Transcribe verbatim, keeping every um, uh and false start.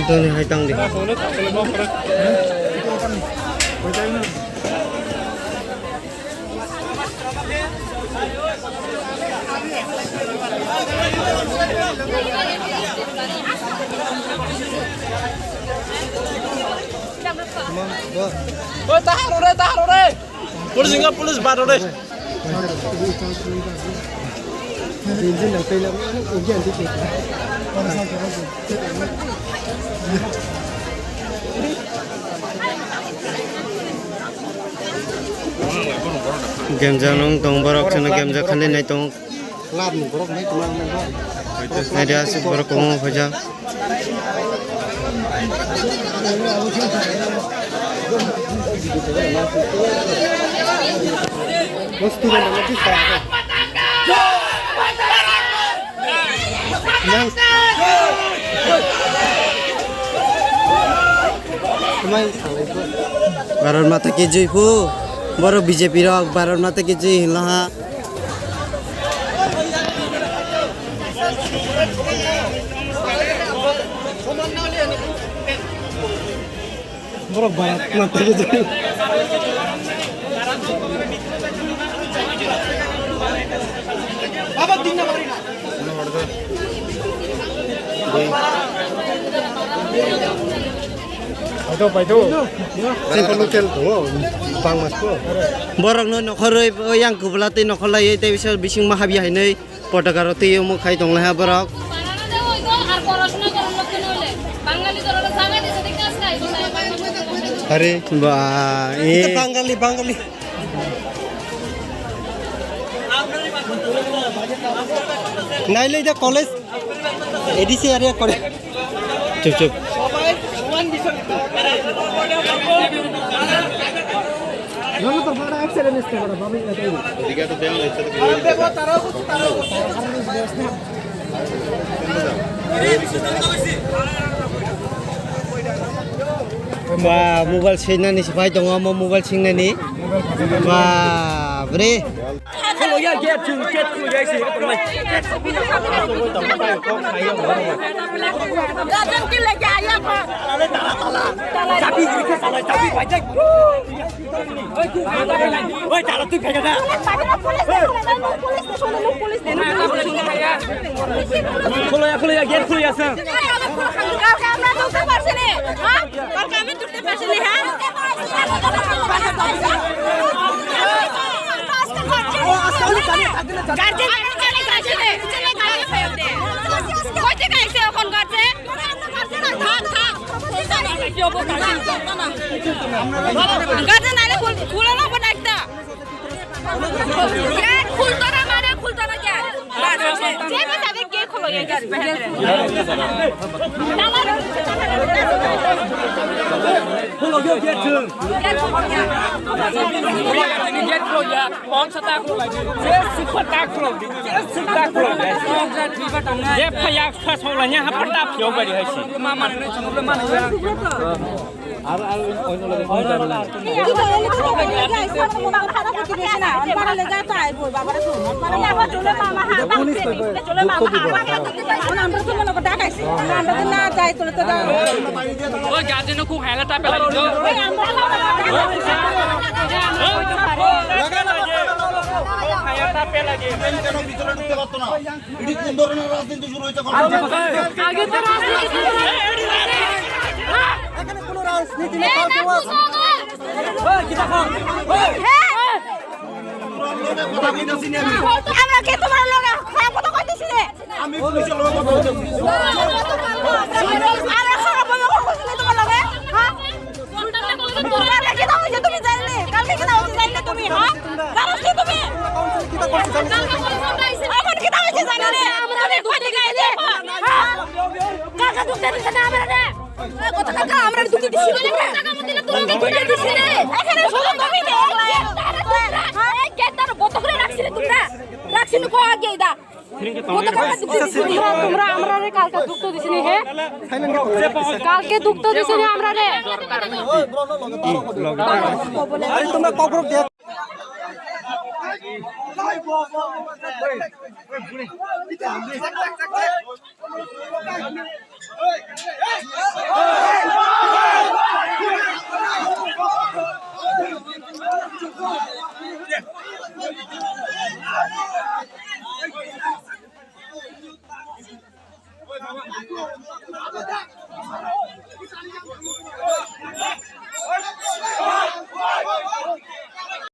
Tongni hai tongdi. Oi, tahar ore, tahar ore. Police inga, police baro de. Gemja nung tong borok chwngno gemja khali nai tong. Lab ni borok nai tong ang nai. Nai dia aswk borok kwbangma phaijak. Bharat Mata ki jai phu. Borok B J P rok Bharat Mata ki jai hinlo ha. Borok Bharat Mata ki jai. Paito, paito. Sing ko local tongo, bang mas ko. Borok no nokhoroi yang kubla tei nokhor lai tei bisa bising mahabi hai nei. Potaka rok twi omo khai tong lai ha borok. Are. Ba, e. Bangali, Bangali. Nailai da college A D C area kore. Chup, chup. Ba, mobile singnani se pai tongo, omo mobile singnani. Ba, bre. Khulokya gate, chwng gate khulokya se. Gajan ke leke aya kho. Chabi rikhe salai, chabi bhai jai. Oi, tara twi phega da. Police, police, police, police, police, police. Khulokya, khulokya, gate khulokya se. Kaulke amra dhukte parchi ni, ha? Kaulke ami dhukte parchi ni, ha? Guardian, guardian, guardian, guardian. Koi thik aise ekhon guardian? Thak, thak. Guardian aile khul, khulona bo daikta. Gate khulto na mane khulto na kya? Bas, je bhi sabe gate khulo ye gate pehne. Khulo ye gate. Gate khulo ye. Kon sa ta khulo? Je super ta khulo. Je super ta khulo. Je phaya sa so la nya ha pa ta phyo bari hai si. Oi, guardian ko khaila ta pela jo. Khaila ta pela jo. এটা কোন ধরনের রাজনীতি শুরু হয়েছে? আগে তো রাজনীতি শুরু হয়েছে। এখানে কোনো রাজনীতি নেই। এই, কাউকে না, না, না। ওই, কিতা কর? ওই। হ্যাঁ। তোর লগে কথা কইতাছি না আমি। আমরা কি তোমার লগে খারাপ কথা কইতেছি রে? আমি পুলিশের লগে কথা কইতাছি। আমরা খারাপ ভাবে কথা কইছি তোমার লগে? হ্যাঁ? কালকে কিতা হইছে তুমি জানলে? কালকে কিতা হইছে জানলে তুমি, হ্যাঁ? জানো কি তুমি? এখন কিতা হইছে জানো রে? তুমি কই থেকে আইলে? হ্যাঁ? কালকে দুঃখ দিছে না আমরা রে? গতকালকে আমরা দুটো দিছি না। দুটো দিছি না। এখানে শুধু তুমি দেখলে। এই গেটটার বন্ধ করে রাখছিলে তোমরা। রাখছিলে কো আগে এটা। গতকালকে দুটো দিছি না। তোমরা, তোমরা আমরারে কালকে দুটো দিছি না, হে? কালকে দুটো দিছি না আমরারে। আরে তোমরা কখনো দেখ